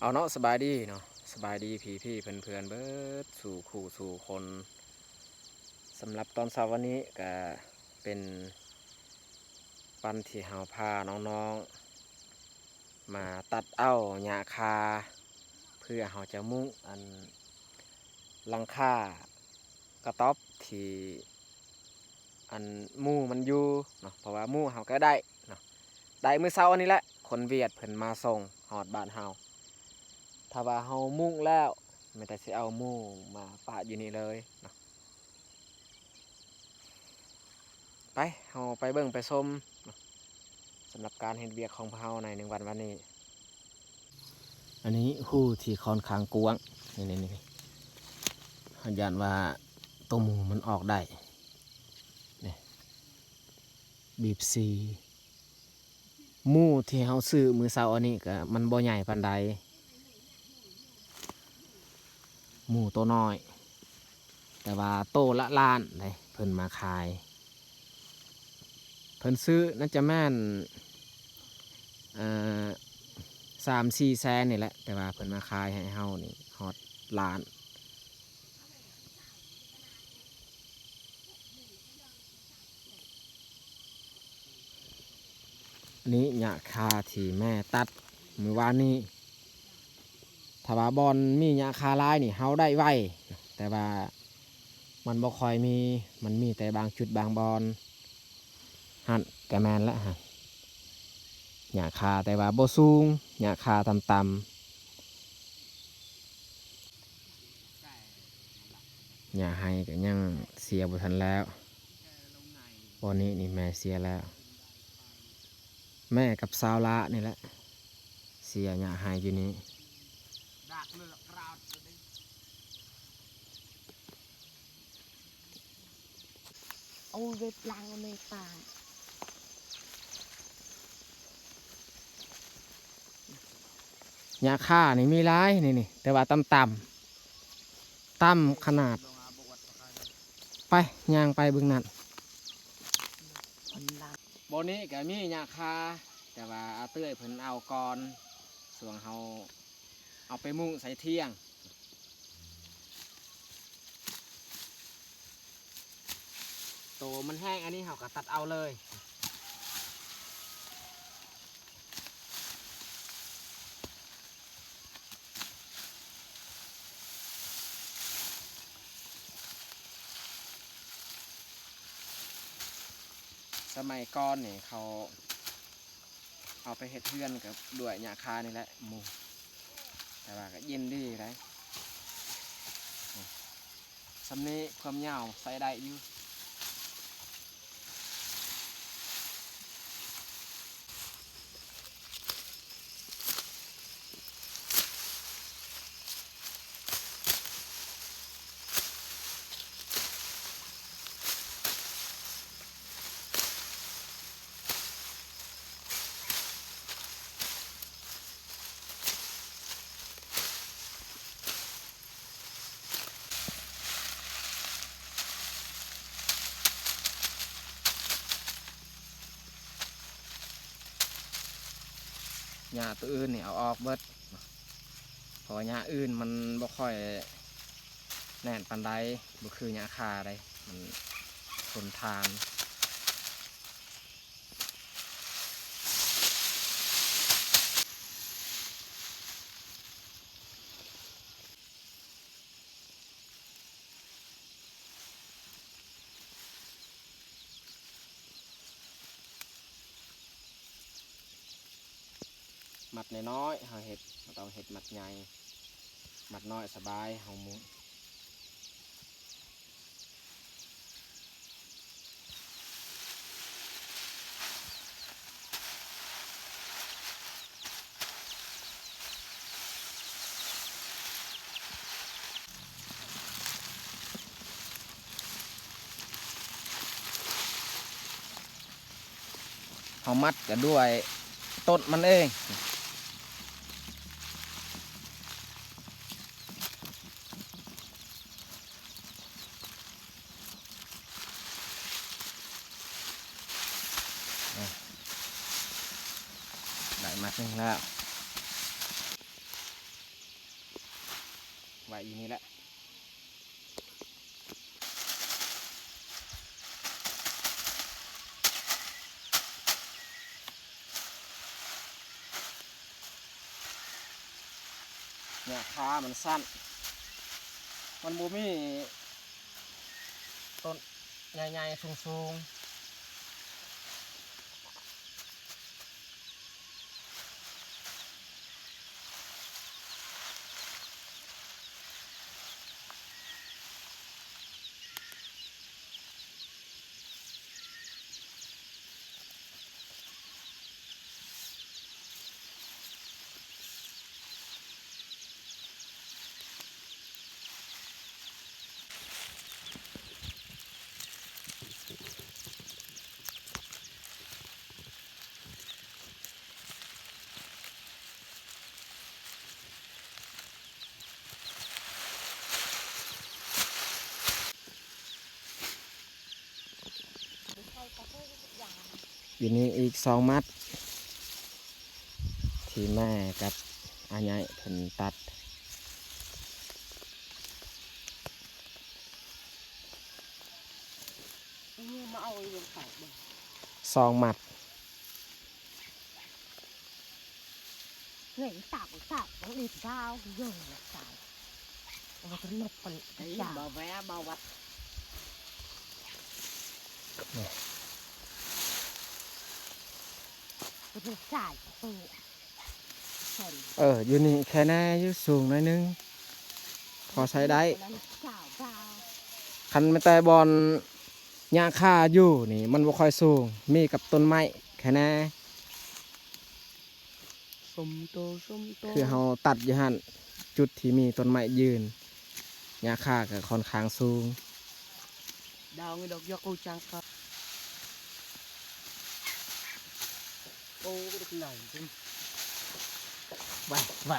ເອົາເນາະ ສະບາຍດີເນາະ ສະບາຍດີພີ່ໆເພື່ອນໆເບິດສູ່ຄູ່ສູ່ຄົນ. ສຳລັບຕອນເຊົ້າວັນນີ້ກະເປັນວັນທີ່ເຮົາພານ້ອງໆມາຕັດເອົາຫຍ້າຄາ ເພື່ອເຮົາຈະມຸງອັນຫຼັງຄາກະຕ໊ອບທີ່ ອັນໝູມັນຢູ່ເນາະ ເພາະວ່າໝູເຮົາກະໄດ້ເນາະ ໄດ້ມື້ເຊົ້າອັນນີ້ແຫຼະ ຄົນຫວຽດເພິ່ນມາສົ່ງຮອດບ້ານເຮົາ. ຖ້າວ່າເຮົາມຸງແລ້ວ ມີແຕ່ຊິເອົາໝູມາປະຢູ່ນີ້ເລີຍເນາະ. ໄປ ເຮົາໄປເບິ່ງໄປຊົມເນາະ ສຳລັບການເຮັດວຽກຂອງພວກເຮົາໃນໜຶ່ງວັນວັນນີ້. ອັນນີ້ຮູທີ່ຄ່ອນຂ້າງກວ້າງ ນີ້ໆໆ ເຮົາຢ້ານວ່າໂຕໝູມັນອອກໄດ້ ນີ້ ບີບຊີ. ໝູທີ່ເຮົາຊື້ມື້ເຊົ້າອັນນີ້ກະມັນບໍ່ໃຫຍ່ປານໃດ ໝູໂຕນ້ອຍ ແຕ່ວ່າໂຕລະລ້ານເດ້ ເພິ່ນມາຂາຍ ເພິ່ນຊື້ໜ້າຈະແມ່ນ ເອີ ສາມສີ່ແສນນີ້ແຫຼະ ແຕ່ວ່າເພິ່ນມາຂາຍໃຫ້ເຮົານີ້ຮອດລ້ານ. ນີ້ຫຍ້າຄາທີ່ແມ່ຕັດມື້ວານນີ້ ຖ້າວ່າບ່ອນມີຫຍ້າຄາຫຼາຍນີ້ເຮົາໄດ້ໄວ ແຕ່ວ່າມັນບໍ່ຄ່ອຍມີ ມັນມີແຕ່ບາງຈຸດບາງບ່ອນ. ຫັ້ນກະແມ່ນລະຫັ້ນ ຫຍ້າຄາແຕ່ວ່າບໍ່ສູງ ຫຍ້າຄາຕ່ຳໆ. ຫຍ້າໄຮ່ກະຍັງເສຍບໍ່ທັນແລ້ວ ບ່ອນນີ້ນີ້ແມ່ເສຍແລ້ວ ແມ່ກັບສາວຫຼ້ານີ້ແຫຼະເສຍຫຍ້າໄຮ່ຢູ່ນີ້. ໂອ້ຍ ເວັບລັງເມຕາ ຫຍ້າຄານີ້ມີຫຼາຍນີ້ ນີ້ ແຕ່ວ່າຕ່ຳໆ ຕ່ຳຂະໜາດ. ໄປ ຍ່າງໄປເບິ່ງນັ້ນ ບ່ອນນີ້ກະມີຫຍ້າຄາ ແຕ່ວ່າອາເຕື້ອຍເພິ່ນເອົາກ່ອນ ຊ່ວງເຮົາ ເອົາໄປມຸງໃສ່ທຽງ ໂຕມັນແຫ້ງອັນນີ້ເຮົາກະຕັດເອົາເລີຍ. ສະໄໝກ່ອນນີ້ເຂົາ ເອົາໄປເຮັດເຮືອນກະດ້ວຍຫຍ້າຄານີ້ແຫຼະ ມຸງ ແຕ່ວ່າກະເຢັນດີໄດ໋ ສ່ຳນີ້ຄວາມຍາວໃຊ້ໄດ້ຢູ່. ຫຍ້າໂຕອື່ນນີ້ເອົາອອກເບິດ ເພາະຫຍ້າອື່ນມັນບໍ່ຄ່ອຍແໜ້ນປານໃດ ບໍ່ຄືຫຍ້າຄາໃດ ມັນທົນທານ. ມັດນ້ອຍໆ ເຮົາເຮັດ ບໍ່ຕ້ອງເຮັດມັດໃຫຍ່ ມັດນ້ອຍສະບາຍ ເຮົາໝູນ. ຫ ເຮົາມັດກະດ້ວຍຕົ້ນມັນເອງ. ໄດ້ມັດໜຶ່ງແລ້ວ ໄວ້ຢູ່ນີ້ແຫຼະ. ຫຍ້າຄາມັນສັ້ນ ມັນບໍ່ມີຕົ້ນໃຫຍ່ໆ ສູງໆ. ຢູ່ນີ້ອີກສອງມັດ ທີ່ແມ່ກັບອາໃຫຍ່ເພິ່ນຕັດ. ສອງມັດ. ເອີ ຢູ່ນີ້ແຄ່ແນ່ຢູ່ ສູງໜ້ອຍໜຶ່ງ ພໍໃຊ້ໄດ້. ຄັນແມ່ນແຕ່ບ່ອນຫຍ້າຄາຢູ່ນີ້ ມັນບໍ່ຄ່ອຍສູງ ມີກັບຕົ້ນໄມ້ແຄ່ແນ່. ສົມໂຕ ສົມໂຕ ຄືເຮົາຕັດຢູ່ຫັ້ນ ຈຸດທີ່ມີຕົ້ນໄມ້ຢືນ ຫຍ້າຄາກໍຄ່ອນຂ້າງສູງ. ດາວ ດອກຢອກ ໂອ ຈັງກະ ໂອ ດອກໄນ ໄວ ໄວ.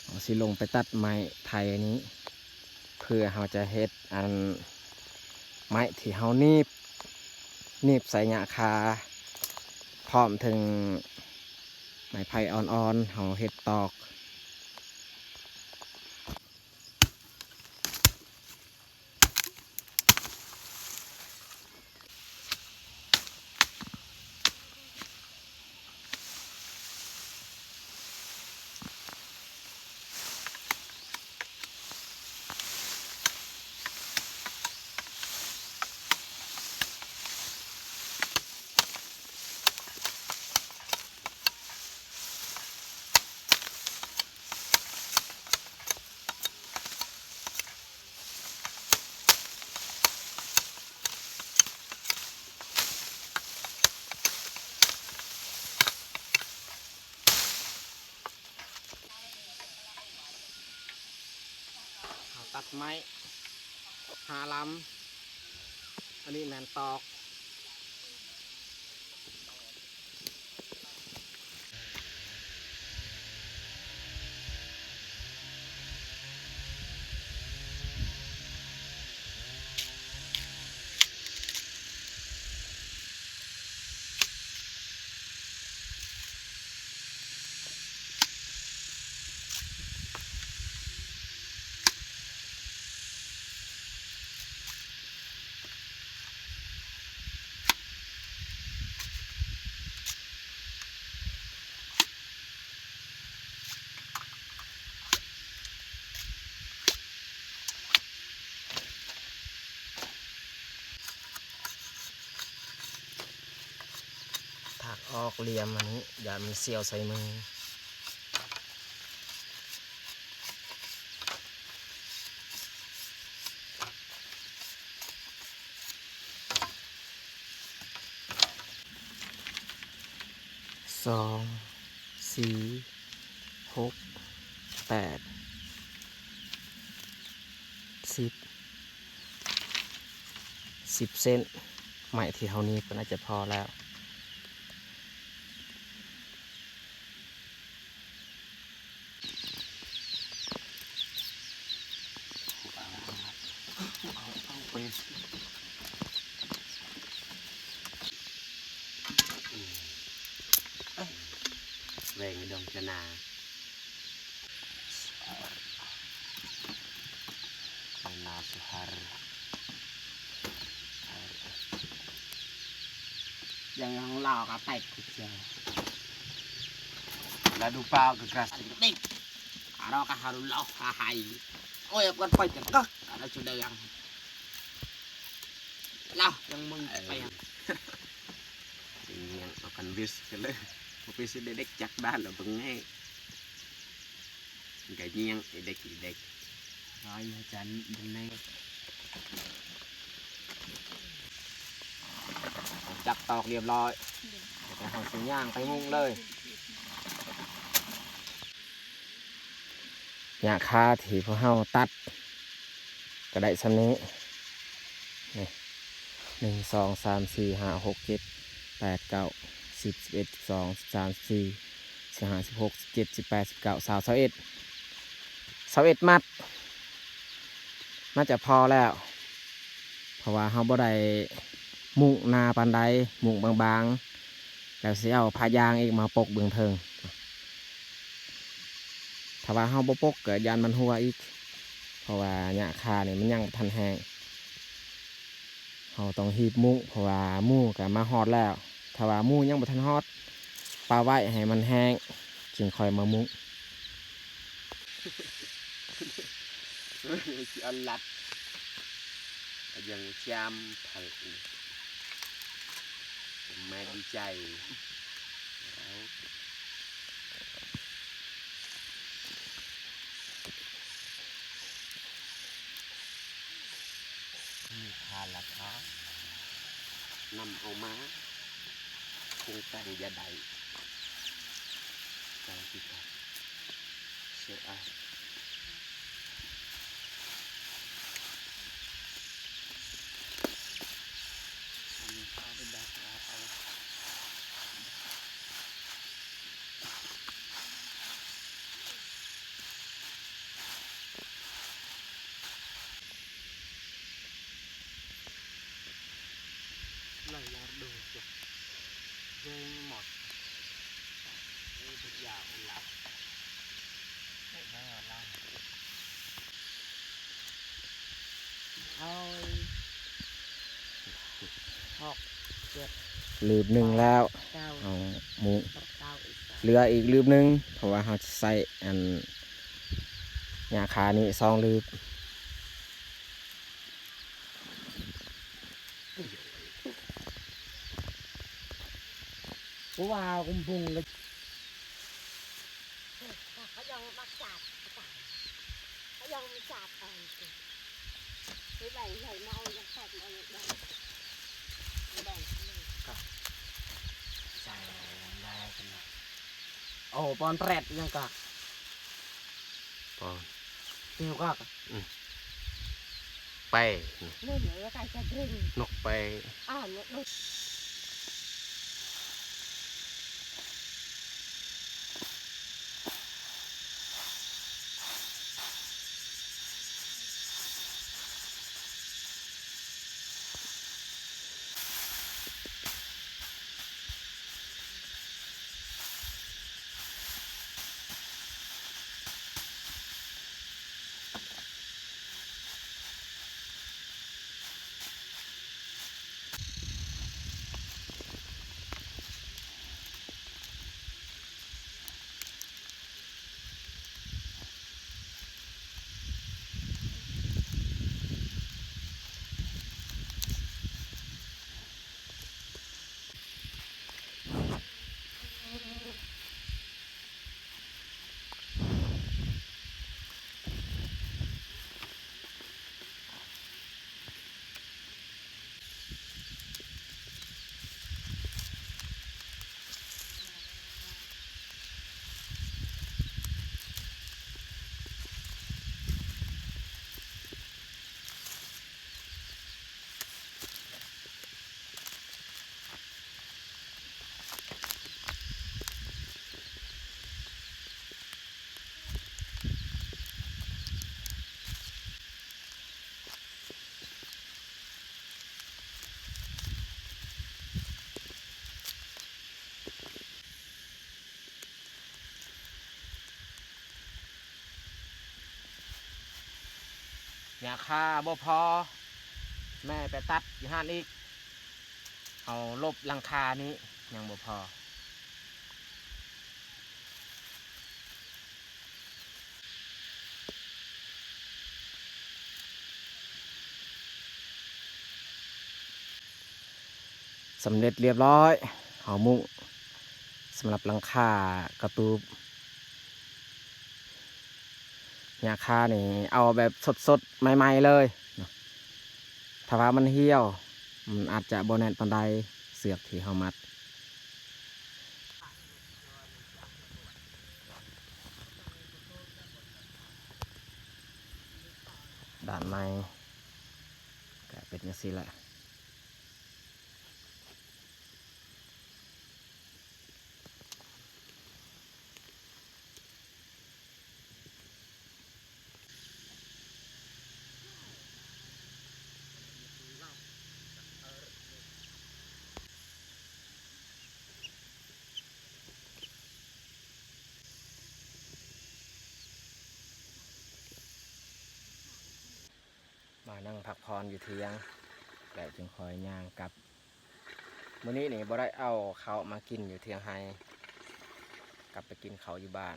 ເຮົາຊິລົງໄປຕັດໄມ້ໄຜ່ນີ້ ເພື່ອເຮົາຈະເຮັດອັນໄມ້ທີ່ເຮົາໜີບ ໜີບໃສ່ຫຍ້າຄາ ພ້ອມເຖິງໄມ້ໄຜ່ອ່ອນໆ ເຮົາເຮັດຕອກ. ເຮົາຕັດໄມ້ຫ້າລຳ ອັນນີ້ແມ່ນຕອກ. ເ ອອກຫຼ່ຽມອັນນີ້ ຢ້ານມັນສ່ຽວໃສ່ມື. ສອງ ສີ່ ຫົກ ແປດ ສິບ ສິບເຊັນ ໄມ້ທີ່ເຮົາໜີບກໍໜ້າຈະພໍແລ້ວ. ແຫວ່ງດອງຈະນາ ນາສຸຮາຣ ຍັງລາວກະແຕກຄືເຈົ້າ ລະດູປາວກະກະຕິກ ອາຣອກະຮາລຸລອຮະໄຮ ໂອ້ຍ ກວນໄປກະກະ ອາຣະຈຸດາຍັງ ລາວຍັງມຶງໄປຍັງ ຍັງເອົາກັນວິສກັນເລີຍ ບໍ່ໄປຊິໄດ້ເດັກຈັກດ້ານລະເບິ່ງແນ່. ກະຍ່ຽງອີເດັກອີເດັກ ຮອຍອາຈານເບິ່ງແນ່ ຈັບຕອກລຽບຮ້ອຍ ແຕ່ເຮົາຊິຍ່າງໄປມຸງເລີຍ. ຫຍ້າຄາທີ່ພວກເຮົາຕັດ ກໍໄດ້ສ່ຳນີ້ ນີ້ ໜຶ່ງ ສອງ ສາມ ສີ່ ຫ້າ ຫົກ ເຈັດ ແປດ ເກົ້າ ສິບ ສິບເອັດ ສິບສອງ ສິບສາມ ສິບສີ່ ສິບຫ້າ ສິບຫົກ ສິບເຈັດ ສິບແປດ ສິບເກົ້າ ຊາວ ຊາວເອັດ ຊາວເອັດມັດ ໜ້າຈະພໍແລ້ວ ເພາະວ່າເຮົາບໍ່ໄດ້ມຸງໜາປານໃດ ມຸງບາງໆ ແລ້ວຊິເອົາຜ້າຢາງອີກມາປົກເບື້ອງເທິງ. ຖ້າວ່າເຮົາບໍ່ປົກກໍຢ້ານມັນຮົ່ວອີກ ເພາະວ່າຫຍ້າຄານີ້ມັນຍັງບໍ່ທັນແຫ້ງ ເຮົາຕ້ອງຮີບມຸງ ເພາະວ່າໝູກໍມາຮອດແລ້ວ ຖ້າວ່າໝູຍັງບໍ່ທັນຮອດ ປະໄວ້ໃຫ້ມັນແຫ້ງ ຈຶ່ງຄ່ອຍມາມຸງ. ຊິອັນລັດ ຍັງຈາມເພິ່ນ ແມ່ນໃຈ ມີຄ່າລາຄາ ນຳເອົາມາ ຄົງແຕ່ງຢ່າໄດ້ ເຈົ້າທີ່ ເຊອາ ເອົາ ຫົກ ເຈັດ ລືບໜຶ່ງແລ້ວ ເກົ້າ ເອົາໝູ ເກົ້າ ເຫຼືອອີກລືບໜຶ່ງ ເພາະວ່າເຮົາຈະໃສ່ອັນຫຍ້າຄານີ້ສອງລືບ. ເຂົາເຈົ້າມັກສາດ ເຂົາເຈົ້າມີສາດເອົາ ໄປໄຫຼໄຫຼມາເອົາ ຢາກສາດມາເອົາ ແບ່ງ ໃສ່ມາເປັນ ໂອ້ ປອນແປດ ຫຍັງກະ ປອນ ເປັນກະ ອືມ ແປ ນົກແປ ອ່າ ນົກ ນົກ. ຫຍ້າຄາບໍ່ພໍ ແມ່ໄປຕັດຢູ່ຫັ້ນອີກ ເອົາລົບຫຼັງຄານີ້ຍັງບໍ່ພໍ. ສຳເລັດລຽບຮ້ອຍ ເຮົາມຸງສຳລັບຫຼັງຄາກະຕູບ. ຫຍ້າຄານີ້ເອົາແບບສົດໆ ໃໝ່ໆ ເລີຍເນາະ. ຖ້າວ່າມັນຫ່ຽວ ມັນອາດຈະບໍ່ແໜ້ນປານໃດ ເຊືອກທີ່ເຮົາມັດ. ດ້ານໃນກະເປັນຈັ່ງຊີ້ແຫຼະ. ມານັ່ງພັກຜ່ອນຢູ່ຖຽງ ແລ້ວຈຶ່ງຄ່ອຍຍ່າງກັບ. ມື້ນີ້ນີ້ບໍ່ໄດ້ເອົາເຂົ້າມາກິນຢູ່ຖຽງໄຮ່ ກັບໄປກິນເຂົ້າຢູ່ບ້ານ.